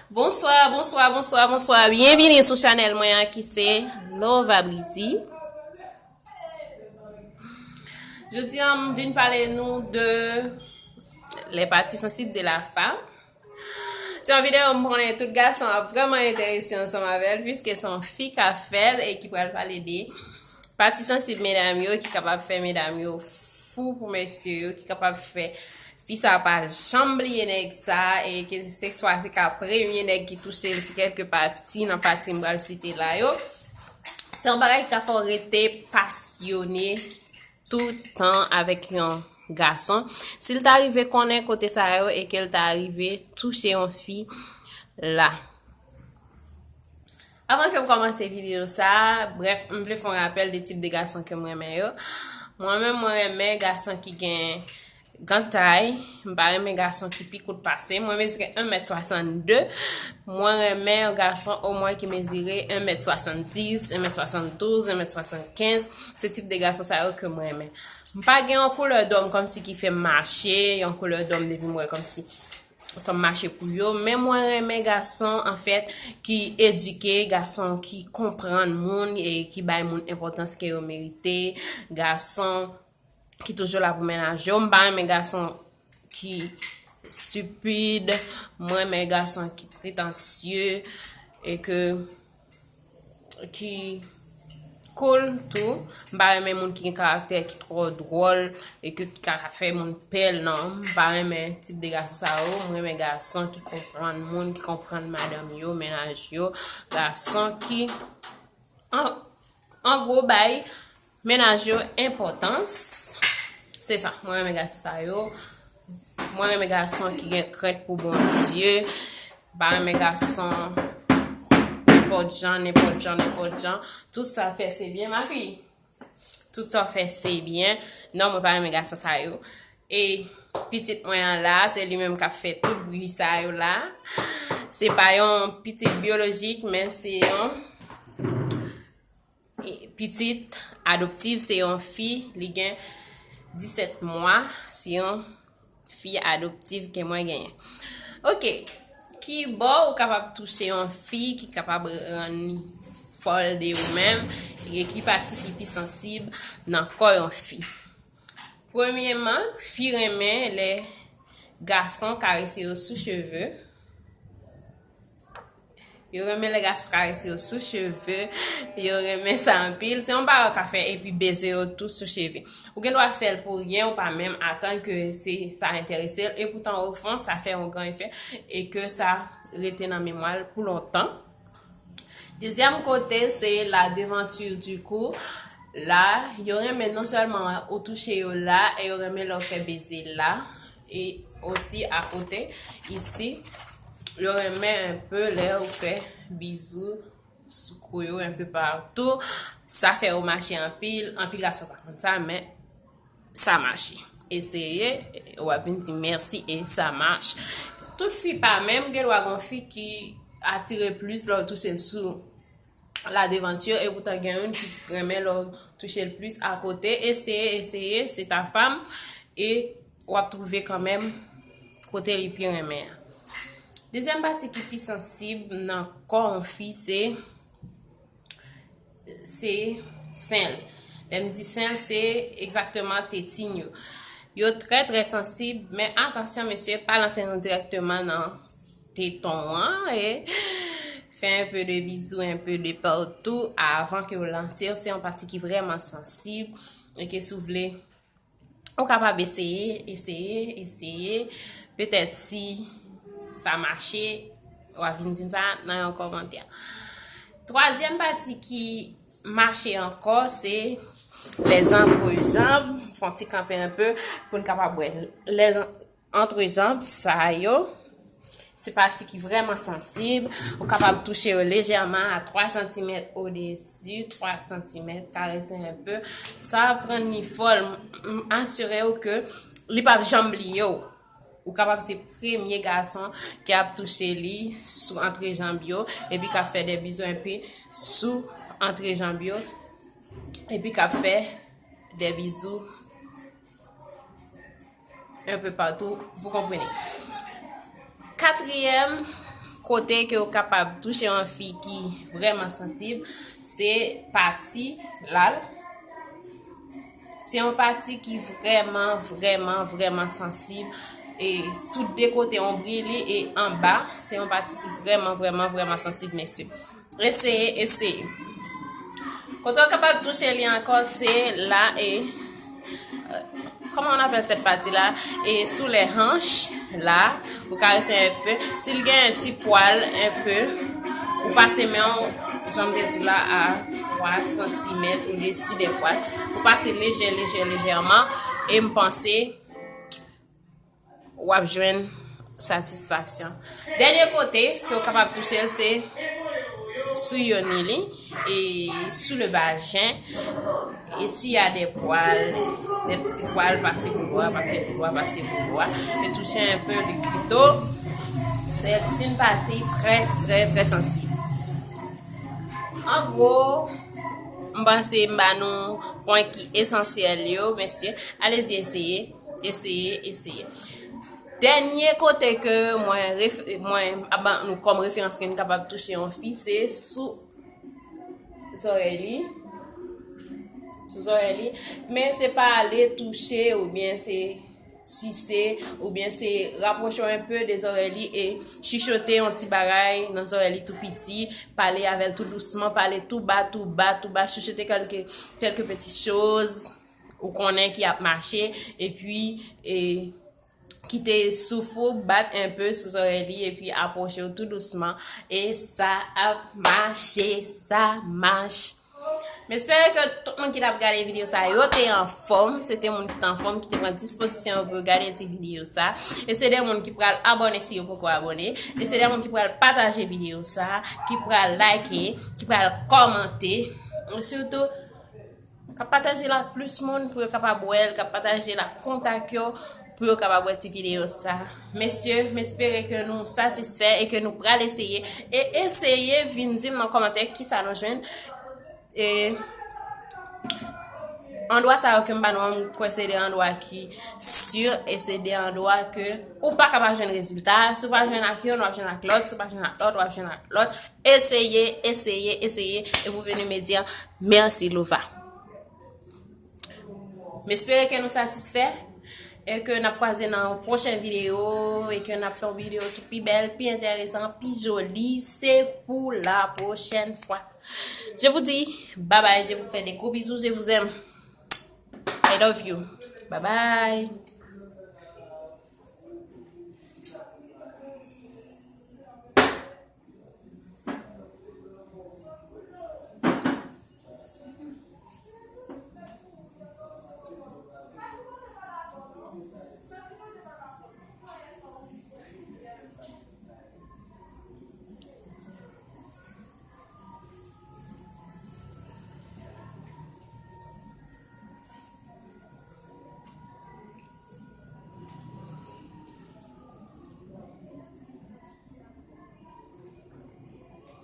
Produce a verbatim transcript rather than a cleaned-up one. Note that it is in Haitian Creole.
Bonswa, bonswa, bonswa, bonswa. Byenvini sou chanèl mwen an ki se Lova Bridi. Jodi an, m vin pale nou de les parties sensibles de la femme. Se yon videyo m konnen tout gason ap vrèman enterese ansanm avè l, piske se yon fi k ap fè l e ki pral pale de pati sansib medam yo, ki kapab fè medam yo fou pou mesye yo, ki kapab fè fi sa pa janm bliye nèg sa, e ke se swa se ka premye nèg ki touche l sou kèlke pati nan pati m pral site la yo. Se yon bagay ki ka fè w rete pasyone tout tan avèk yon gason. Si l ta rive konnen kote sa yo e ke l ta rive touche yon fi la. Avan ke m kòmanse videyo sa, brèf, m vle fè yon rapèl de tip de gason ke m renmen yo. Mwen menm, mwen renmen gason ki gen gantay, m pa renmen gason ki pi kout pase m. Mwen mezire en mèt swasannde. Mwen renmen yon gason omwen ki mezire en mèt swasanndis, en mèt swasanndouz, en mèt swasannkenz. Se tip de gason sa yo ke mwen renmen. M pa gen yon koulè dòm kòmsi ki fè m mache, yon koulè dòm depi m wè kòmsi sa m mache pou yo, men mwen renmen gason, anfèt, ki edike, gason ki konprann moun e ki bay moun enpòtans ke yo merite, gason ki toujou la pou mennaj yo. M pa renmen gason ki stipid, mwen renmen gason ki pretansye e ke ki cool tou. M pa renmen moun ki gen karaktè ki twò dwòl e ke ki ka fè moun pè l, non. M pa renmen tip de gason sa yo. Mwen renmen gason ki konprann moun, ki konprann madanm yo, mennaj yo. Gason ki, an, an gwo, bay mennaj yo enpòtans. Se sa, mwen renmen gason sa yo. Mwen renmen gason ki gen krent pou Bondye. M pa renmen gason nenpòt jan, nenpòt jan, nenpòt jan. Tout sa fè se byen, ma fille. Tout sa fè se byen. Non, mwen pa renmen gason sa yo. E pitit mwen an la, se li menm k ap fè tout bri sa yo la. Se pa yon pitit byolojik, men se yon pitit adoptif, se yon fi, li gen disèt mwa, se yon fi adoptif ke mwen genyen. Ok, ki bò ou kapab touche yon fi ki kapab rann li fòl de ou menm, e ki pati ki pi sansib nan kò yon fi? Premyeman, fi renmen lè gason karese yo sou cheve. Yo renmen lè gason karese yo sou cheve, yo renmen sa anpil. Se yon bagay w ka fè epi beze yo tou sou cheve. Ou gen dwa fè l pou ryen, ou pa menm atann ke se sa enterese l. Epoutan, ofon, sa fè yon gran efè e ke sa rete nan memwa l pou lontan. Dezyèm kote, se la devanture du cou. La, yo renmen non sèlman ou touche yo la, e yo renmen lè w fè beze la, e osi akote, isi, yo renmen enpe lè ou fè bizou sou kou yo enpe patou. Sa fè yo mache anpil, anpil gason pa konn sa, men sa mache. Eseye, w ap vin di mèsi e sa mache. Tout fi pa menm, gen dwa gon fi ki atire plis lè w touche l sou la devanture, epoutan gen youn ki renmen lè w touche l plis akote. Eseye, eseye, c'est ta femme, e w ap twouve kanmenm kote li pi renmen an. Dezyèm pati ki pi sansib nan kò yon fi, se, se sen l. Lè m di sen l, se egzakteman tetin yo. Yo trè, trè sansib, men atansyon, mesye, pa lanse nou dirèkteman nan teton an, e fè enpe de bizou, enpe de patou avan ke w lanse yo. Se yon pati ki vrèman sansib, e ke si w vle, ou kapab eseye, eseye, eseye. Petèt si sa mache, w ap vin di m sa nan yon kòmantè. Twazyèm pati ki mache ankò, se lèzantrejanb. Fè yon ti kanpe enpe pou n kapab wè lèzan-, antrejanb sa yo. Se pati ki vrèman sansib. Ou kapab touche yo lejèman a twa santimèt odesi, twa santimèt, karese enpe. Sa ap rann li fòl. M, m asire w ke li p ap janm bliye w. Ou kapab se premye gason ki ap touche li sou antrejanb yo, epi k ap fè de bizou enpe sou antrejanb yo, epi k ap fè de bizou un peu partout, vous comprenez. Katriyèm kote ke w kapab touche yon fi ki vrèman sansib, se pati la. Se yon pati ki vrèman, vrèman, vrèman sansib. E sou de kote, onbril li e anba, se yon pati ki vrèman, vrèman, vrèman sansib, mesye. Eseye, eseye. Kote w kapab touche li ankò, se la e, euh, comment on appelle cette partie-là? E sou les hanches, la, ou karese un peu. Si l gen yon ti pwal, un peu, ou pase men w, jan m te di w la, a twa santimèt au-dessus des poils. Ou pase lejè, lejè, lejèman. E m panse w ap jwenn satisfaksyon. Dènye kote ke w kapab touche l, se sou yoni li e sou le vajen. E si y a des poils, des petits poils, pase pou dwa, pase pou dwa, pase pou dwa. E touche un peu le clito. C'est une partie très, très, très sensible. An gwo, m panse m ba nou pwen ki esansyèl yo, mesye. Alezi eseye, eseye, eseye. Dènye kote ke mwen, ref- mwen ap ban nou kòm referans ke n kapab touche yon fi, se sou zòrèy li. Sou zòrèy li. Men se pa ale touche oubyen se sise, oubyen se rapwoche w un peu de zòrèy li e chichote yon ti bagay nan zòrèy li tou piti, pale avè l tou dousman, pale tou ba, tou ba, tou ba, chichote kèlke, kèlke peti choz ou konnen ki ap mache, epi, e, kite souf ou bat un peu sou zòrèy li, epi apwoche w tou dousman, e sa ap mache, sa mache. M espere ke tout moun ki t ap gade videyo sa yo te anfòm. Se te moun ki te anfòm, ki te pran dispozisyon yo pou yo gade ti videyo sa. E se de moun ki pral abòne si yo poko abòne. E se de moun ki pral pataje videyo sa, ki pral like, ki pral kòmante. E sitou, k ap pataje l ak plis moun pou yo kapab wè l, k ap pataje l ak kontak yo pou yo kapab wè ti videyo sa. Mesye, m espere ke nou satisfè e ke nou pral eseye. E eseye vin di m nan kòmantè kisa nou jwenn. E andwa sa yo ke m ba nou an, m kwè se de andwa ki si e se de andwa ke ou pa ka pa jwenn rezilta. Si w pa jwenn ak youn, w ap jwenn ak lòt. Si w pa jwenn ak lòt, w ap jwenn ak lòt. Eseye, eseye, eseye, e vous venez me dire merci, Lova. M espere ke nou satisfè e ke n ap kwaze nan yon pwochen videyo e ke n ap fè yon videyo ki pi bèl, pi enteresan, pi joli. Se pou la pwochèn fwa. Je vous dis bye bye, je vous fais des gros bisous, je vous aime. I love you. Bye bye.